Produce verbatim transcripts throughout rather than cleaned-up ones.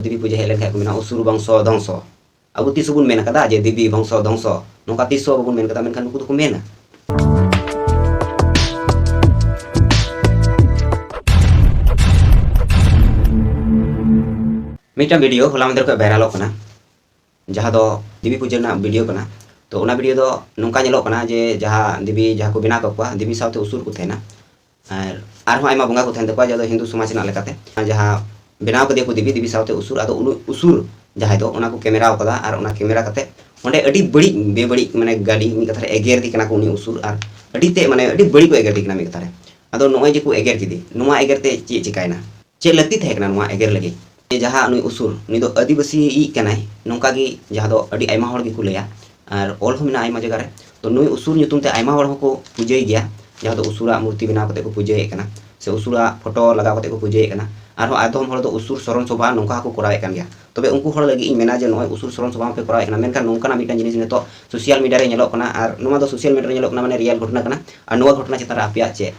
ᱫᱮᱵᱤ ᱯᱩᱡᱟᱹ ᱦᱮᱡ ᱞᱮᱱᱠᱷᱟᱱ ᱠᱚ ᱢᱮᱱᱟ ᱚᱥᱩᱨ ᱵᱚᱝᱥᱚ ᱫᱷᱚᱝᱥᱚ᱾ ᱟᱵᱚ ᱛᱤᱥ ᱦᱚᱸᱵᱚᱱ ᱢᱮᱱ ᱠᱟᱫᱟ ᱡᱮ ᱫᱮᱵᱤ ᱵᱚᱝᱥᱚ ᱫᱷᱚᱝᱥᱚ, ᱱᱚᱝᱠᱟ ᱛᱤᱥ ᱦᱚᱸ ᱵᱟᱵᱚᱱ ᱢᱮᱱ ᱠᱟᱫᱟ, ᱢᱮᱱᱠᱷᱟᱱ ᱱᱩᱠᱩ ᱫᱚᱠᱚ ᱢᱮᱱᱟ᱾ ᱢᱤᱫᱴᱟᱝ ᱵᱷᱤᱰᱤᱭᱳ ᱦᱚᱞᱟ ᱢᱟᱫᱷᱮᱨ ᱠᱷᱚᱱ ᱵᱷᱟᱭᱨᱟᱞᱚᱜ ᱠᱟᱱᱟ, ᱡᱟᱦᱟᱸ ᱫᱚ ᱫᱮᱵᱤ ᱯᱩᱡᱟᱹ ᱨᱮᱱᱟᱜ ᱵᱷᱤᱰᱤᱭᱳ ᱠᱟᱱᱟ᱾ ᱛᱚ ᱚᱱᱟ ᱵᱷᱤᱰᱤᱭᱳ ᱫᱚ ᱱᱚᱝᱠᱟ ᱧᱮᱞᱚᱜ ᱠᱟᱱᱟ ᱡᱮ ᱡᱟᱦᱟᱸ ᱫᱮᱵᱤ, ᱡᱟᱦᱟᱸ ᱠᱚ ᱵᱮᱱᱟᱣ ᱠᱟᱠᱚᱣᱟ, ᱫᱮᱵᱤ ᱥᱟᱶᱛᱮ ᱚᱥᱩᱨ ᱠᱚ ᱛᱟᱦᱮᱱᱟ᱾ ᱟᱨ ᱟᱨᱦᱚᱸ ᱟᱭᱢᱟ ᱵᱚᱸᱜᱟ ᱠᱚ ᱛᱟᱦᱮᱱ ᱛᱟᱠᱚᱣᱟ, ᱡᱟᱦᱟᱸ ᱫᱚ ᱦᱤᱱᱫᱩ ᱥᱚᱢᱟᱡᱽ ᱨᱮᱱᱟᱜ ᱞᱮᱠᱟᱛᱮ᱾ ᱡᱟᱦᱟᱸ ᱵᱮᱱᱟᱣ ᱠᱟᱫᱮᱭᱟ ᱠᱚ ᱫᱮᱵᱤ, ᱫᱮᱵᱤ ᱥᱟᱶᱛᱮ ᱚᱥᱩᱨ, ᱟᱫᱚ ᱩᱱᱤ ᱚᱥᱩᱨ ᱡᱟᱦᱟᱸᱭ ᱫᱚ, ᱚᱱᱟ ᱠᱚ ᱠᱮᱢᱮᱨᱟᱣ ᱠᱟᱫᱟ᱾ ᱟᱨ ᱚᱱᱟ ᱠᱮᱢᱮᱨᱟ ᱠᱟᱛᱮ ᱚᱸᱰᱮ ᱟᱹᱰᱤ ᱵᱟᱹᱲᱤᱡ, ᱵᱮᱵᱟᱹᱲᱤᱡ, ᱢᱟᱱᱮ ᱜᱟᱹᱞᱤ, ᱢᱤᱫ ᱠᱟᱛᱷᱟ ᱨᱮ ᱮᱜᱮᱨ ᱫᱤ ᱠᱟᱱᱟ ᱠᱚ ᱩᱱᱤ ᱚᱥᱩᱨ᱾ ᱟᱨ ᱟᱹᱰᱤ ᱛᱮ, ᱢᱟᱱᱮ ᱟᱹᱰᱤ ᱵᱟᱹᱲᱤᱡ ᱠᱚ ᱮᱜᱮᱨ ᱫᱤ ᱠᱟᱱᱟ ᱢᱤᱫ ᱠᱟᱛᱷᱟ ᱨᱮ᱾ ᱟᱫᱚ ᱱᱚᱜᱼᱚᱭ ᱡᱮ ᱠᱚ ᱮᱜᱮᱨ ᱠᱮᱫᱮ, ᱱᱚᱣᱟ ᱮᱜᱮᱨ ᱛᱮ ᱪᱮᱫ ᱪᱤᱠᱟᱭᱮᱱᱟ? ᱪᱮᱫ ᱞᱟᱹᱠᱛᱤ ᱛᱟᱦᱮᱸ ᱠᱟᱱᱟ ᱱᱚᱣᱟ ᱮᱜᱮᱨ ᱞᱟᱹᱜᱤᱫ? ᱡᱮ ᱡᱟᱦᱟᱸ ᱱᱩᱭ ᱚᱥᱩᱨ, ᱱᱩᱭ ᱫᱚ ᱟᱹᱫᱤᱵᱟᱹᱥᱤᱭᱤᱡ ᱠᱟᱱᱟᱭ, ᱱᱚᱝᱠᱟ ᱜᱮ ᱡᱟᱦᱟᱸ ᱫᱚ ᱟᱹᱰᱤ ᱟᱭᱢᱟ ᱦᱚᱲ ᱜᱮᱠᱚ ᱞᱟᱹᱭᱟ᱾ ᱟᱨ ᱚᱞ ᱦᱚᱸ ᱢᱮᱱᱟᱜᱼᱟ ᱟᱭᱢᱟ ᱡᱟᱭᱜᱟ ᱨᱮ᱾ ᱛᱚ ᱱᱩᱭ ᱚᱥᱩᱨ ᱧᱩᱛᱩᱢ ᱛᱮ ᱟᱭᱢᱟ ᱦᱚᱲ ᱦᱚᱸᱠᱚ ᱯᱩᱡᱟᱹᱭ ᱜᱮᱭᱟ, ᱡᱟᱦᱟᱸ ᱫᱚ ᱚᱥᱩᱨᱟᱜ ᱢᱩᱨᱛᱤ ᱵᱮᱱᱟᱣ ᱠᱟᱛᱮ ᱠᱚ ᱯᱩᱡᱟᱹᱭᱮᱫ ᱠᱟᱱᱟ, ᱥᱮ ᱚᱥᱩᱨᱟᱜ ᱯᱷᱳᱴᱳ ᱞᱟᱜᱟᱣ ᱠᱟᱛᱮ ᱠᱚ ᱯᱩᱡᱟᱹᱭᱮᱫ ᱠᱟᱱᱟ᱾ ᱟᱨᱦᱚᱸ ᱟᱫᱚᱢ ᱦᱚᱲ ᱫᱚ ᱚᱥᱩᱨ ᱥᱚᱨᱚᱱ ᱥᱚᱵᱷᱟ ᱱᱚᱝᱠᱟ ᱦᱚᱸᱠᱚ ᱠᱚᱨᱟᱣᱮᱫ ᱠᱟᱱ ᱜᱮᱭᱟ᱾ ᱛᱚᱵᱮ ᱩᱱᱠᱩ ᱦᱚᱲ ᱞᱟᱹᱜᱤᱫ ᱤᱧ ᱢᱮᱱᱟ ᱡᱮ ᱱᱚᱜᱼᱚᱭ ᱚᱥᱩᱨ ᱥᱚᱨᱚᱱ ᱥᱚᱵᱷᱟ ᱦᱚᱸᱯᱮ ᱠᱚᱨᱟᱣᱮᱫ ᱠᱟᱱᱟ, ᱢᱮᱱᱠᱷᱟᱱ ᱱᱚᱝᱠᱟᱱᱟᱜ ᱢᱤᱫᱴᱟᱝ ᱡᱤᱱᱤᱥ ᱱᱤᱛᱚᱜ ᱥᱳᱥᱟᱞ ᱢᱤᱰᱤᱭᱟ ᱨᱮ ᱧᱮᱞᱚᱜ ᱠᱟᱱᱟ, ᱟᱨ ᱱᱚᱣᱟ ᱫᱚ ᱥᱳᱥᱟᱞ ᱢᱤᱰᱤᱭᱟ ᱨᱮ ᱧᱮᱞᱚᱜ ᱠᱟᱱᱟ, ᱢᱟᱱᱮ ᱨᱤᱭᱮᱞ ᱜᱷᱚᱴᱚᱱᱟ ᱠᱟᱱᱟ᱾ ᱟᱨ ᱱᱚᱣᱟ ᱜᱷᱚᱴᱚᱱᱟ ᱪᱮᱛᱟᱱ ᱨᱮ ᱟᱯᱮᱭᱟᱜ ᱪᱮᱫ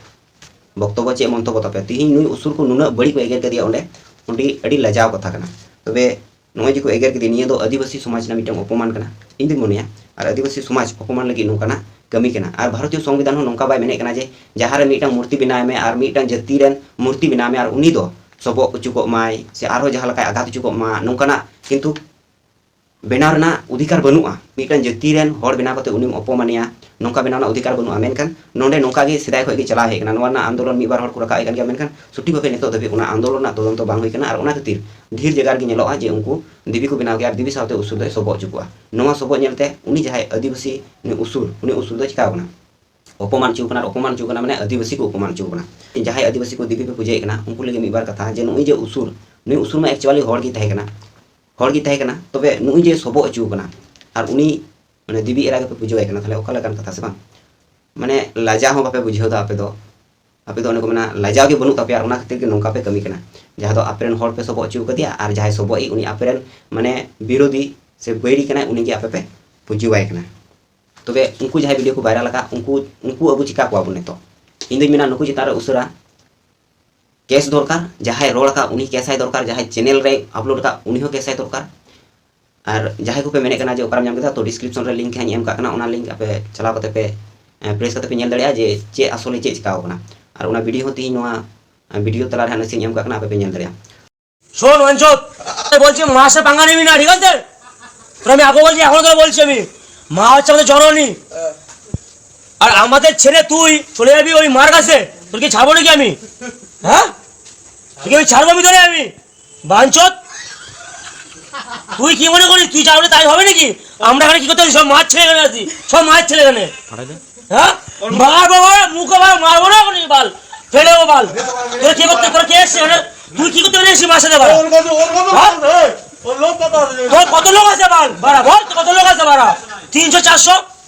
ᱵᱚᱠᱛᱚᱵᱚ, ᱪᱮᱫ ᱢᱚᱱᱛᱚᱵᱚ ᱛᱟᱯᱮ? ᱛᱤᱦᱤᱧ ᱱᱩᱭ ᱚᱥᱩᱨ ᱠᱚ ᱱᱩᱱᱟᱹᱜ ᱵᱟᱹᱲᱤᱡ ᱠᱚ ᱮᱜᱮᱨ ᱠᱮᱫᱮᱭᱟ ᱚᱸᱰᱮ, ᱚᱸᱰᱮ ᱟᱹᱰᱤ ᱞᱟᱡᱟᱣ ᱠᱟᱛᱷᱟ ᱠᱟᱱᱟ᱾ ᱛᱚᱵᱮ ᱱᱚᱜᱼᱚᱭ ᱡᱮ ᱠᱚ ᱮᱜᱮᱨ ᱠᱮᱫᱮᱭᱟ, ᱱᱤᱭᱟᱹ ᱫᱚ ᱟᱹᱫᱤᱵᱟᱹᱥᱤ ᱥᱚᱢᱟᱡᱽ ᱨᱮᱱᱟᱜ ᱢᱤᱫᱴᱟᱝ ᱚᱯᱚᱢᱟᱱ ᱠᱟᱱᱟ, ᱤᱧ ᱫᱩᱧ ᱢᱚᱱᱮᱭᱟ᱾ ᱟᱨ ᱟᱹᱫᱤᱵᱟᱹᱥᱤ ᱥᱚᱢᱟᱡᱽ ᱚᱯᱚᱢᱟᱱ ᱞᱟᱹᱜᱤᱫ ᱱᱚᱝᱠᱟᱱᱟᱜ ᱠᱟᱹᱢᱤ ᱠᱟᱱᱟ᱾ ᱟᱨ ᱵᱷᱟᱨᱚᱛᱤᱭᱚ ᱥᱚᱝᱵᱤᱫᱷᱟᱱ ᱦᱚᱸ ᱱᱚᱝᱠᱟ ᱵᱟᱭ ᱢᱮᱱᱮᱫ ᱠᱟᱱᱟ ᱡᱮ ᱡᱟᱦᱟᱸ ᱨᱮ ᱢᱤᱫᱴᱟᱝ ᱢᱩᱨᱛᱤ ᱵᱮᱱᱟᱣ ᱢᱮ ᱟᱨ ᱢᱤᱫᱴᱟᱝ ᱡᱟᱹᱛᱤ ᱨᱮᱱ ᱢᱩᱨᱛᱤ ᱵᱮᱱᱟᱣ ᱢᱮ ᱟᱨ ᱩᱱᱤ ᱫᱚ ᱥᱚᱵᱚᱜ ᱦᱚᱪᱚ ᱠᱚᱜ ᱢᱟᱭ ᱥᱮ ᱟᱨᱦᱚᱸ ᱡᱟᱦᱟᱸ ᱞᱮᱠᱟᱭ ᱟᱜᱷᱟᱛ ᱦᱚᱪᱚ ᱠᱚᱜ ᱢᱟ, ᱱᱚᱝᱠᱟᱱᱟᱜ ᱠᱤᱱᱛᱩ ᱵᱮᱱᱟᱣ ᱨᱮᱱᱟᱜ ᱚᱫᱷᱤᱠᱟᱨ ᱵᱟᱹᱱᱩᱜᱼᱟ᱾ ᱢᱤᱫᱴᱟᱝ ᱡᱟᱹᱛᱤ ᱨᱮᱱ ᱦᱚᱲ ᱵᱮᱱᱟᱣ ᱠᱟᱛᱮ ᱩᱱᱤᱢ ᱚᱯᱚᱢᱟᱱᱮᱭᱟ, ᱱᱚᱝᱠᱟ ᱵᱮᱱᱟᱣ ᱨᱮᱱᱟᱜ ᱚᱫᱷᱤᱠᱟᱨ ᱵᱟᱹᱱᱩᱜᱼᱟ᱾ ᱢᱮᱱᱠᱷᱟᱱ ᱱᱚᱰᱮ ᱱᱚᱝᱠᱟ ᱜᱮ ᱥᱮᱫᱟᱭ ᱠᱷᱚᱱ ᱜᱮ ᱪᱟᱞᱟᱣ ᱦᱮᱡ ᱠᱟᱱᱟ᱾ ᱱᱚᱣᱟ ᱨᱮᱱᱟᱜ ᱟᱱᱫᱳᱞᱚᱱ ᱢᱤᱫ ᱵᱟᱨ ᱦᱚᱲ ᱠᱚ ᱨᱟᱠᱟᱵ ᱮᱫ ᱠᱟᱱ ᱜᱮᱭᱟ, ᱢᱮᱱᱠᱷᱟᱱ ᱥᱚᱴᱷᱤᱠ ᱵᱷᱟᱵᱮ ᱱᱤᱛᱚᱜ ᱫᱷᱟᱹᱵᱤᱡ ᱚᱱᱟ ᱟᱱᱫᱳᱞᱚᱱ ᱨᱮᱱᱟᱜ ᱛᱚᱫᱚᱱᱛᱚ ᱵᱟᱝ ᱦᱩᱭ ᱠᱟᱱᱟ᱾ ᱟᱨ ᱚᱱᱟ ᱠᱷᱟᱹᱛᱤᱨ ᱰᱷᱮᱨ ᱡᱟᱭᱜᱟ ᱨᱮᱜᱮ ᱧᱮᱞᱚᱜᱼᱟ ᱡᱮ ᱩᱱᱠᱩ ᱫᱮᱵᱤ ᱠᱚ ᱵᱮᱱᱟᱣ ᱜᱮᱭᱟ ᱟᱨ ᱫᱮᱵᱤ ᱥᱟᱶᱛᱮ ᱚᱥᱩᱨ ᱫᱚᱭ ᱥᱚᱵᱚᱜ ᱦᱚᱪᱚ ᱠᱚᱣᱟ᱾ ᱱᱚᱣᱟ ᱥᱚᱵᱚᱜ ᱧᱮᱞᱛᱮ ᱩᱱᱤ ᱡᱟᱦᱟᱸᱭ ᱟᱹᱫᱤᱵᱟᱹᱥᱤ, ᱩᱱᱤ ᱚᱥᱩᱨ, ᱩᱱᱤ ᱚᱥᱩᱨ ᱫᱚ ᱪᱤᱠᱟᱣ ᱠᱟᱱᱟ? ᱚᱯᱚᱢᱟᱱ ᱦᱚᱪᱚ ᱠᱟᱱᱟ᱾ ᱟᱨ ᱚᱯᱚᱢᱟᱱ ᱦᱚᱪᱚ ᱠᱟᱱᱟ ᱢᱟᱱᱮ ᱟᱹᱫᱤᱵᱟᱹᱥᱤ ᱠᱚ ᱚᱯᱚᱢᱟᱱ ᱦᱚᱪᱚ ᱠᱟᱱᱟ᱾ ᱡᱟᱦᱟᱸᱭ ᱟᱹᱫᱤᱵᱟᱹᱥᱤ ᱠᱚ ᱫᱮᱵᱤ ᱯᱮ ᱯᱩᱡᱟᱹᱭᱮᱫ ᱠᱟᱱᱟ, ᱩᱱᱠᱩ ᱞᱟᱹᱜᱤᱫ ᱢᱤᱫ ᱵᱟᱨ ᱠᱟᱛᱷᱟ, ᱡᱮ ᱱᱩᱜᱼᱩᱭ ᱡᱮ ᱚᱥᱩᱨ, ᱱᱩᱭ ᱚᱥᱩᱨ ᱢᱟ actually ᱦᱚᱲ ᱜᱮ ᱛᱟᱦᱮᱸ ᱠᱟᱱᱟ, ᱦᱚᱲ ᱜᱮ ᱛᱟᱦᱮᱸ ᱠᱟᱱᱟ᱾ ᱛᱚᱵᱮ ᱱᱩᱜᱼᱩᱭ ᱡᱮ ᱥᱚᱵᱚᱜ ᱦᱚᱪᱚ ᱠᱟᱱᱟ ᱟᱨ ᱩᱱᱤ, ᱢᱟᱱᱮ, ᱫᱮᱵᱤ ᱮᱨᱟ ᱜᱮᱯᱮ ᱯᱩᱡᱟᱹᱣᱟᱭ ᱠᱟᱱᱟ, ᱛᱟᱦᱞᱮ ᱚᱠᱟ ᱞᱮᱠᱟᱱ ᱠᱟᱛᱷᱟ ᱥᱮ ᱵᱟᱝ? ᱢᱟᱱᱮ ᱞᱟᱡᱟ ᱦᱚᱸ ᱵᱟᱯᱮ ᱵᱩᱡᱷᱟᱹᱣ ᱮᱫᱟ ᱟᱯᱮ ᱫᱚ᱾ ᱟᱯᱮ ᱫᱚ ᱚᱱᱮ ᱠᱚ ᱢᱮᱱᱟ ᱞᱟᱡᱟᱣ ᱜᱮ ᱵᱟᱹᱱᱩᱜ ᱛᱟᱯᱮᱭᱟ, ᱟᱨ ᱚᱱᱟ ᱠᱷᱟᱹᱛᱤᱨ ᱜᱮ ᱱᱚᱝᱠᱟ ᱯᱮ ᱠᱟᱹᱢᱤ ᱠᱟᱱᱟ᱾ ᱡᱟᱦᱟᱸ ᱫᱚ ᱟᱯᱮ ᱨᱮᱱ ᱦᱚᱲ ᱯᱮ ᱥᱚᱵᱚᱜ ᱦᱚᱪᱚ ᱠᱟᱫᱮᱭᱟ ᱟᱨ ᱡᱟᱦᱟᱸᱭ ᱥᱚᱵᱚᱜ ᱤᱡ ᱩᱱᱤ ᱟᱯᱮ ᱨᱮᱱ, ᱢᱟᱱᱮ, ᱵᱤᱨᱳᱫᱷᱤ ᱥᱮ ᱵᱟᱹᱭᱨᱤ ᱠᱟᱱᱟᱭ, ᱩᱱᱤ ᱜᱮ ᱟᱯᱮ ᱯᱮ ᱯᱩᱡᱟᱹᱣᱟᱭ ᱠᱟᱱᱟ᱾ ᱛᱚᱵᱮ ᱩᱱᱠᱩ ᱡᱟᱦᱟᱸᱭ ᱵᱷᱤᱰᱤᱭᱳ ᱠᱚ ᱵᱷᱟᱭᱨᱟᱞ ᱟᱠᱟᱫ, ᱩᱱᱠᱩ, ᱩᱱᱠᱩ ᱟᱵᱚ ᱪᱤᱠᱟ ᱠᱚᱣᱟ ᱵᱚᱱ ᱱᱤᱛᱚᱜ? ᱤᱧ ᱫᱩᱧ ᱢᱮᱱᱟ ᱱᱩᱠᱩ ᱪᱮᱛᱟᱱ ᱨᱮ ᱩᱥᱟᱹᱨᱟ ᱠᱮᱥ ᱫᱚᱨᱠᱟᱨ, ᱡᱟᱦᱟᱸᱭ ᱨᱚᱲ ᱟᱠᱟᱫ ᱩᱱᱤ ᱠᱮᱥᱟᱭ ᱫᱚᱨᱠᱟᱨ, ᱡᱟᱦᱟᱸᱭ ᱪᱮᱱᱮᱞ ᱨᱮ ᱟᱯᱞᱳᱰ ᱟᱠᱟᱫ ᱩᱱᱤ ᱦᱚᱸ ᱠᱮᱥᱟᱭ ᱫᱚᱨᱠᱟᱨ᱾ ᱟᱨ ᱡᱟᱦᱟᱸᱭ ᱠᱚᱯᱮ ᱢᱮᱱᱮᱫ ᱠᱟᱱᱟ ᱡᱮ ᱚᱠᱟᱨᱮᱢ ᱧᱟᱢ ᱠᱮᱫᱟ, ᱛᱚ ᱰᱤᱥᱠᱨᱤᱯᱥᱚᱱ ᱨᱮ ᱞᱤᱝᱠ ᱦᱟᱸᱜ ᱤᱧ ᱮᱢ ᱠᱟᱜ ᱠᱟᱱᱟ, ᱚᱱᱟ ᱞᱤᱝᱠ ᱟᱯᱮ ᱪᱟᱞᱟᱣ ᱠᱟᱛᱮ ᱯᱮ ᱯᱨᱮᱥ ᱠᱟᱛᱮ ᱯᱮ ᱧᱮᱞ ᱫᱟᱲᱮᱭᱟᱜᱼᱟ ᱡᱮ ᱪᱮᱫ ᱟᱥᱚᱞᱮ ᱪᱮᱫ ᱪᱤᱠᱟᱣ ᱠᱟᱱᱟ᱾ ᱟᱨ ᱚᱱᱟ ᱵᱷᱤᱰᱤᱭᱳ ᱦᱚᱸ ᱛᱮᱦᱮᱧ ᱱᱚᱣᱟ ᱵᱷᱤᱰᱤᱭᱳ ᱛᱟᱞᱟ ᱨᱮ ᱦᱟᱸᱜ ᱱᱟᱥᱮᱧ ᱮᱢ ᱠᱟᱜ ᱠᱟᱱᱟ, ᱟᱯᱮ ᱯᱮ ᱧᱮᱞ ᱫᱟᱲᱮᱭᱟᱜᱼᱟ᱾ শোন অঞ্চত, বলছি মাসে পাঙ্গা নিবি না, ঠিক আছে? তোর আমি আগে বলছি, এখনো তোর বলছি আমি, মা হচ্ছে আমাদের জননী। আর আমাদের ছেড়ে তুই চলে যাবি ওই মার কাছে, তোর কি ছাড়বো নাকি আমি? হ্যাঁ, তোর কি আমি ছাড়বো আমি তোরে আমি? বাঞ্চত, তুই কি মনে করিস তুই যাবি তাই হবে নাকি? আমরা এখানে কি করতে আসি? সব মার ছেলে এখানে আছি, সব মার ছেলে এখানে। হ্যাঁ, মার বাবা, মুখে মার, মারবো না এখন বাল, ফেলে ও বাল। তোরা কি করতে, তোরা কে এসছে এখানে? তুই কি করতে এসছিস মার সাথে বাল? ওর কাছে, ওর কাছে হ্যাঁ? আছে, ওর লোক কত আছে? তোর কত লোক আছে বাল? বাড়া বল, তোর কত লোক আছে বাড়া? তিনশো, চারশো,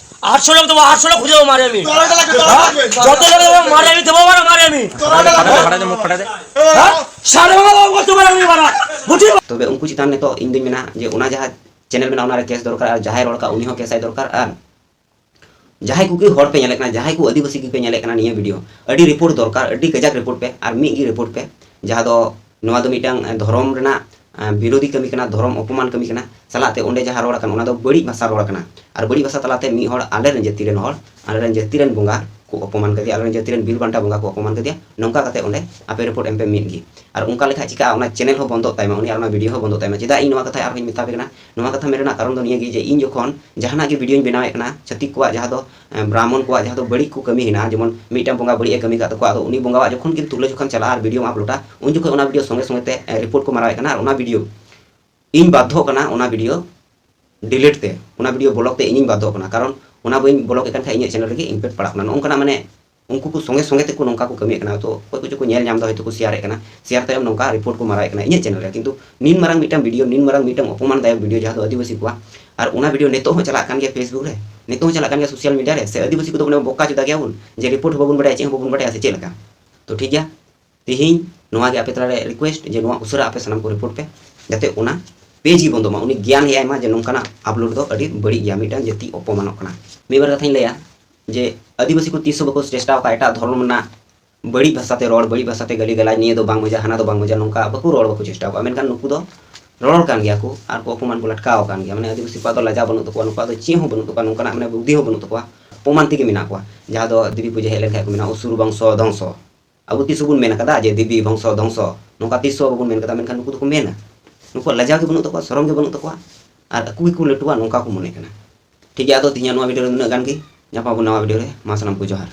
আটশো লোক দেবো, আটশো লোক খুঁজে দেবো মারে আমি। তোর একটা লাগবে, তোর হ্যাঁ? লাগবে। যত লোক দেবো মারে আমি, দেবো বাড়া মারে আমি। তোর একটা লাগবে। ফাটা দে, মুখ ফাটা দে। হ্যাঁ? সাড়ে বারো লোক করতে পারে আমি বাড়া। বুঝলি? ᱛᱚᱵᱮ ᱩᱱᱠᱩ ᱪᱮᱛᱟᱱ ᱱᱤᱛᱚᱜ ᱤᱧ ᱫᱩᱧ ᱢᱮᱱᱟ ᱡᱮ ᱚᱱᱟ ᱡᱟᱦᱟᱸ ᱪᱮᱱᱮᱞ ᱢᱮᱱᱟᱜᱼᱟ, ᱚᱱᱟᱨᱮ ᱠᱮᱥ ᱫᱚᱨᱠᱟᱨ, ᱟᱨ ᱡᱟᱦᱟᱸᱭ ᱨᱚᱲ ᱠᱟᱜ ᱩᱱᱤ ᱦᱚᱸ ᱠᱮᱥ ᱟᱭ ᱫᱚᱨᱠᱟᱨ, ᱟᱨ ᱡᱟᱦᱟᱸᱭ ᱠᱚᱜᱮ ᱦᱚᱲ ᱯᱮ ᱧᱮᱞᱮᱫ ᱠᱟᱱᱟ, ᱡᱟᱦᱟᱸᱭ ᱠᱚ ᱟᱹᱫᱤᱵᱟᱹᱥᱤ ᱜᱮᱯᱮ ᱧᱮᱞᱮᱫ ᱠᱟᱱᱟ, ᱱᱤᱭᱟᱹ ᱵᱷᱤᱰᱤᱭᱳ ᱟᱹᱰᱤ ᱨᱤᱯᱳᱨᱴ ᱫᱚᱨᱠᱟᱨ, ᱟᱹᱰᱤ ᱠᱟᱡᱟᱠ ᱨᱤᱯᱳᱨᱴ ᱯᱮ, ᱟᱨ ᱢᱤᱫ ᱜᱮ ᱨᱤᱯᱳᱨᱴ ᱯᱮ, ᱡᱟᱦᱟᱸ ᱫᱚ ᱱᱚᱣᱟ ᱫᱚ ᱢᱤᱫᱴᱟᱝ, ᱮ, ᱫᱷᱚᱨᱚᱢ ᱨᱮᱱᱟᱜ, ᱮ, ᱵᱤᱨᱳᱫᱷᱤ ᱠᱟᱹᱢᱤ ᱠᱟᱱᱟ, ᱫᱷᱚᱨᱚᱢ ᱚᱯᱚᱢᱟᱱ ᱠᱟᱹᱢᱤ ᱠᱟᱱᱟ, ᱥᱟᱞᱟᱜ ᱛᱮ ᱚᱸᱰᱮ ᱡᱟᱦᱟᱸ ᱨᱚᱲ ᱟᱠᱟᱱ ᱚᱱᱟ ᱫᱚ ᱵᱟᱹᱲᱤᱡ ᱵᱷᱟᱥᱟ ᱨᱚᱲ ᱟᱠᱟᱱᱟ, ᱟᱨ ᱵᱟᱹᱲᱤᱡ ᱵᱷᱟᱥᱟ ᱛᱟᱞᱟᱛᱮ ᱢᱤᱫ ᱦᱚᱲ ᱟᱞᱮᱨᱮᱱ ᱡᱟᱹᱛᱤ ᱨᱮᱱ ᱦᱚᱲ, ᱟᱞᱮᱨᱮᱱ ᱡᱟᱹᱛᱤ ᱨᱮᱱ ᱵᱚᱸᱜᱟ ᱠᱚ ᱚᱯᱚᱢᱟᱱ ᱠᱟᱫᱮᱭᱟ, ᱟᱞᱮᱨᱮᱱ ᱡᱟᱹᱛᱤ ᱨᱮᱱ ᱵᱤᱨ ᱵᱟᱱᱴᱟ ᱵᱚᱸᱜᱟ ᱠᱚ ᱚᱯᱚᱢᱟᱱ ᱠᱟᱫᱮᱭᱟ, ᱱᱚᱝᱠᱟ ᱠᱟᱛᱮ ᱚᱸᱰᱮ ᱟᱯᱮ ᱨᱤᱯᱳᱨᱴ ᱮᱢ ᱯᱮ ᱢᱤᱫ ᱜᱮ᱾ ᱟᱨ ᱚᱱᱠᱟ ᱞᱮᱠᱷᱟᱡ ᱪᱤᱠᱟᱹᱜᱼᱟ, ᱚᱱᱟ ᱪᱮᱱᱮᱞ ᱦᱚᱸ ᱵᱚᱱᱫᱚᱜ ᱛᱟᱭᱢᱟ, ᱩᱱᱤ ᱟᱨ ᱚᱱᱟ ᱵᱷᱤᱰᱤᱭᱳ ᱦᱚᱸ ᱵᱚᱱᱫᱚᱜ ᱛᱟᱭᱢᱟ᱾ ᱪᱮᱫᱟᱜ ᱤᱧ ᱱᱚᱣᱟ ᱠᱟᱛᱷᱟ ᱟᱨᱦᱚᱸᱧ ᱢᱮᱛᱟ ᱯᱮ ᱠᱟᱱᱟ? ᱱᱚᱣᱟ ᱠᱟᱛᱷᱟ ᱢᱮᱱ ᱨᱮᱱᱟᱜ ᱠᱟᱨᱚᱱ ᱫᱚ ᱱᱤᱭᱟᱹ ᱜᱮ ᱡᱮ ᱤᱧ ᱡᱚᱠᱷᱚᱱ ᱡᱟᱦᱟᱱᱟᱜ ᱜᱮ ᱵᱷᱤᱰᱤᱭᱳᱧ ᱵᱮᱱᱟᱣᱮᱫ ᱠᱟᱱᱟ, ᱪᱷᱟᱹᱛᱤᱠ ᱠᱚᱣᱟᱜ ᱡᱟᱦᱟᱸ ᱫᱚ, ᱮ, ᱵᱨᱟᱦᱢᱚᱱ ᱠᱚᱣᱟᱜ ᱡᱟᱦᱟᱸ ᱫᱚ ᱵᱟᱹᱲᱤᱡ ᱠᱚ ᱠᱟᱹᱢᱤ ᱦᱮᱱᱟᱜᱼᱟ, ᱡᱮᱢᱚᱱ ᱢᱤᱫᱴᱟᱝ ᱵᱚᱸᱜᱟ ᱵᱟᱹᱲᱤᱡ ᱮ ᱠᱟᱹᱢᱤ ᱠᱟᱜ ᱛᱟᱠᱚᱣᱟ, ᱟᱫᱚ ᱩᱱᱤ ᱵᱚᱸᱜᱟᱣᱟᱜ ᱡᱚᱠᱷᱚᱱ ᱜᱮᱢ ᱛᱩᱞᱟᱹ ᱡᱚᱠᱷᱟᱢ ᱪᱟᱞᱟᱜᱼᱟ ᱟᱨ ᱵᱷᱤᱰᱤᱭᱳᱢ ᱟᱯᱞᱳᱰᱟ, ᱩᱱ ᱡᱚᱠᱷᱚᱱ ᱚᱱᱟ ᱵᱷᱤᱰᱤᱭᱳ ᱥᱚᱸᱜᱮ ᱥᱚᱸᱜᱮ ᱛᱮ, ᱮ, ᱨᱤᱯᱳᱨᱴ ᱠᱚ ᱢᱟᱨᱟᱣᱮᱫ ᱠᱟᱱᱟ᱾ ᱟᱨ ᱚᱱᱟ ᱵᱷᱤᱰᱤᱭᱳ ᱤᱧ ᱵᱟᱫᱽᱫᱷᱚᱜ ᱠᱟᱱᱟ ᱚᱱᱟ ᱵᱷᱤᱰᱤᱭᱳ ᱰᱤᱞᱤᱴ ᱛᱮ, ᱚᱱᱟ ᱵᱷᱤᱰᱤᱭᱳ ᱵᱞᱚᱠ ᱛᱮ ᱤᱧᱤᱧ ᱵᱟᱫᱽᱫᱷᱚᱜ ᱠᱟᱱᱟ, ᱠᱟᱨᱚᱱ ᱚᱱᱟ ᱵᱟᱹᱧ ᱵᱞᱚᱠ ᱮᱫ ᱠᱟᱱ ᱠᱷᱟᱱ ᱤᱧᱟᱹᱜ ᱪᱮᱱᱮᱞ ᱨᱮᱜᱮ ᱤᱢᱯᱮᱠᱴ ᱯᱟᱲᱟᱜ ᱠᱟᱱᱟ᱾ ᱱᱚᱜᱼᱚ ᱱᱚᱝᱠᱟᱱᱟᱜ ᱢᱟᱱᱮ ᱩᱱᱠᱩ ᱠᱚ ᱥᱚᱸᱜᱮ ᱥᱚᱸᱜᱮ ᱛᱮᱠᱚ ᱱᱚᱝᱠᱟ ᱠᱚ ᱠᱟᱹᱢᱤᱭᱮᱫ ᱠᱟᱱᱟ᱾ ᱛᱚ ᱚᱠᱚᱭ ᱠᱚᱪᱚ ᱠᱚ ᱧᱮᱞ ᱧᱟᱢ ᱮᱫᱟ, ᱦᱚᱭᱛᱳ ᱠᱚ ᱥᱮᱭᱟᱨᱮᱫ ᱠᱟᱱᱟ, ᱥᱮᱭᱟᱨ ᱛᱟᱭᱚᱢ ᱱᱚᱝᱠᱟ ᱨᱤᱯᱳᱨᱴ ᱠᱚ ᱢᱟᱨᱟᱣᱮᱫ ᱠᱟᱱᱟ ᱤᱧᱟᱹᱜ ᱪᱮᱱᱮᱞ ᱨᱮ᱾ ᱠᱤᱱᱛᱩ ᱱᱤᱱ ᱢᱟᱨᱟᱝ ᱢᱤᱫᱴᱟᱝ ᱵᱷᱤᱰᱤᱭᱳ, ᱱᱤᱱ ᱢᱟᱨᱟᱝ ᱢᱤᱫᱴᱟᱝ ᱚᱯᱚᱢᱟᱱ ᱫᱟᱭᱚᱠ ᱵᱷᱤᱰᱤᱭᱳ ᱡᱟᱦᱟᱸ ᱫᱚ ᱟᱹᱫᱤᱵᱟᱹᱥᱤ ᱠᱚᱣᱟᱜ, ᱟᱨ ᱚᱱᱟ ᱵᱷᱤᱰᱤᱭᱳ ᱱᱤᱛᱚᱜ ᱦᱚᱸ ᱪᱟᱞᱟᱜ ᱠᱟᱱ ᱜᱮᱭᱟ ᱯᱷᱮᱥᱵᱩᱠ ᱨᱮ, ᱱᱤᱛᱚᱜ ᱦᱚᱸ ᱪᱟᱞᱟᱜ ᱠᱟᱱ ᱜᱮᱭᱟ ᱥᱳᱥᱟᱞ ᱢᱤᱰᱤᱭᱟ ᱨᱮ, ᱥᱮ ᱟᱹᱫᱤᱵᱟᱹᱥᱤ ᱠᱚᱫᱚ ᱢᱟᱱᱮ ᱵᱚᱠᱟ ᱡᱩᱫᱟ ᱜᱮᱭᱟ ᱵᱚᱱ ᱡᱮ ᱨᱤᱯᱳᱨᱴ ᱦᱚᱸ ᱵᱟᱵᱚᱱ ᱵᱟᱲᱟᱭᱟ, ᱪᱮᱫ ᱦᱚᱸ ᱵᱟᱵᱚᱱ ᱵᱟᱲᱟᱭᱟ, ᱥᱮ ᱪᱮᱫ ᱞᱮᱠᱟ? ᱛᱚ ᱴᱷᱤᱠ ᱜᱮᱭᱟ, ᱛᱮᱦᱮᱧ ᱱᱚᱣᱟ ᱜᱮ ᱟᱯᱮ ᱛᱟᱞᱟᱨᱮ ᱨᱤᱠᱩᱭᱮᱥᱴ ᱡᱮ ᱱᱚᱣᱟ ᱩᱥᱟᱹᱨᱟ ᱟᱯᱮ ᱥᱟᱱᱟᱢ ᱠᱚ ᱨᱤᱯᱳᱨᱴ ᱯᱮ, ᱡᱟᱛᱮ ᱚᱱᱟ ᱯᱮᱡᱽ ᱜᱮ ᱵᱚᱱᱫᱚᱜ ᱢᱟ᱾ ᱩᱱᱤ ᱜᱮᱭᱟᱱ ᱦᱮᱡ ᱟᱭ ᱢᱟ ᱡᱮ ᱱᱚᱝᱠᱟᱱᱟᱜ ᱟᱯᱞᱳᱰ ᱫᱚ ᱟᱹᱰᱤ ᱵᱟᱹᱲᱤᱡ ᱜᱮᱭᱟ, ᱢᱤᱫᱴᱟᱝ ᱡᱟᱹᱛᱤ ᱚᱯᱚᱢᱟᱱᱚᱜ ᱠᱟᱱᱟ᱾ ᱢᱤᱫ ᱵᱟᱨ ᱠᱟᱛᱷᱟᱧ ᱞᱟᱹᱭᱟ ᱡᱮ ᱟᱹᱫᱤᱵᱟᱹᱥᱤ ᱠᱚ ᱛᱤᱥ ᱦᱚᱸ ᱵᱟᱠᱚ ᱪᱮᱥᱴᱟ ᱟᱠᱟᱫ ᱮᱴᱟᱜ ᱫᱷᱚᱨᱚᱢ ᱨᱮᱱᱟᱜ ᱵᱟᱹᱲᱤᱡ ᱵᱷᱟᱥᱟᱛᱮ ᱨᱚᱲ, ᱵᱟᱹᱲᱤᱡ ᱵᱷᱟᱥᱟᱛᱮ ᱜᱟᱹᱞᱤ ᱜᱟᱞᱟᱡ, ᱱᱤᱭᱟᱹ ᱫᱚ ᱵᱟᱝ ᱢᱚᱡᱟ, ᱦᱟᱱᱟ ᱫᱚ ᱵᱟᱝ ᱢᱚᱡᱟ, ᱱᱚᱝᱠᱟ ᱵᱟᱠᱚ ᱨᱚᱲ, ᱵᱟᱠᱚ ᱪᱮᱥᱴᱟ ᱠᱚᱣᱟ᱾ ᱢᱮᱱᱠᱷᱟᱱ ᱱᱩᱠᱩ ᱫᱚ ᱨᱚᱲ ᱠᱟᱱ ᱜᱮᱭᱟ ᱠᱚ ᱟᱨ ᱠᱚ ᱚᱯᱚᱢᱟᱱ ᱠᱚ ᱞᱟᱴᱠᱟᱣ ᱟᱠᱟᱱ ᱜᱮᱭᱟ᱾ ᱢᱟᱱᱮ ᱟᱹᱫᱤᱵᱟᱹᱥᱤ ᱠᱚᱣᱟᱜ ᱫᱚ ᱞᱟᱡᱟᱣ ᱵᱟᱹᱱᱩᱜ ᱛᱟᱠᱚᱣᱟ, ᱱᱩᱠᱩᱣᱟᱜ ᱫᱚ ᱪᱮᱫ ᱦᱚᱸ ᱵᱟᱹᱱᱩᱜ ᱛᱟᱠᱚᱣᱟ, ᱱᱚᱝᱠᱟᱱᱟᱜ ᱢᱟᱱᱮ ᱵᱩᱫᱷᱤ ᱦᱚᱸ ᱵᱟᱹᱱᱩᱜ ᱛᱟᱠᱚᱣᱟ, ᱚᱯᱚᱢᱟᱱ ᱛᱮᱜᱮ ᱢᱮᱱᱟᱜ ᱠᱚᱣᱟ᱾ ᱡᱟᱦᱟᱸ ᱫᱚ ᱫᱮᱵᱤ ᱯᱩᱡᱟᱹ ᱦᱮᱡ ᱞᱮᱱᱠᱷᱟᱱ ᱠᱚ ᱢᱮᱱᱟ, "ᱚᱥᱩᱨ ᱵᱚᱝᱥᱚ ᱫᱷᱚᱝᱥᱚ᱾" ᱟᱵᱚ ᱛᱤᱥ ᱦᱚᱸ ᱵᱚᱱ ᱢᱮᱱ ᱟᱠᱟᱫᱟ ᱡᱮ ᱫᱮᱵᱤ ᱵᱚᱝᱥᱚ ᱫᱷᱚᱝᱥᱚ, ᱱᱚᱝᱠᱟ ᱛᱤᱥ ᱦᱚᱸ ᱵᱟᱵᱚᱱ ᱢᱮᱱ ᱟᱠᱟᱫᱟ, ᱢᱮᱱᱠᱷᱟᱱ ᱱᱩᱠᱩ ᱫᱚᱠᱚ ᱢᱮᱱᱟ᱾ ᱱᱩᱠᱩᱣᱟᱜ ᱞᱟᱡᱟᱣ ᱜᱮ ᱵᱟᱹᱱᱩᱜ ᱛᱟᱠᱚᱣᱟ, ᱥᱚᱨᱚᱢ ᱜᱮ ᱵᱟᱹᱱᱩᱜ ᱛᱟᱠᱚᱣᱟ, ᱟᱨ ᱟᱠᱚ ᱜᱮᱠᱚ ᱞᱟᱹᱴᱩᱣᱟ, ᱱᱚᱝᱠᱟ ᱠᱚ ᱢᱚᱱᱮ ᱠᱟᱱᱟ᱾ ᱴᱷᱤᱠ ᱜᱮᱭᱟ, ᱟᱫᱚ ᱛᱮᱦᱮᱧᱟᱜ ᱱᱚᱣᱟ video ᱨᱮ ᱱᱩᱱᱟᱹᱜ ᱜᱟᱱ ᱜᱮ᱾ ᱧᱟᱯᱟᱢ ᱟᱵᱚᱱ ᱱᱟᱣᱟ video ᱨᱮ᱾ ᱢᱟ ᱥᱟᱱᱟᱢ ᱠᱚ ᱡᱚᱦᱟᱨ᱾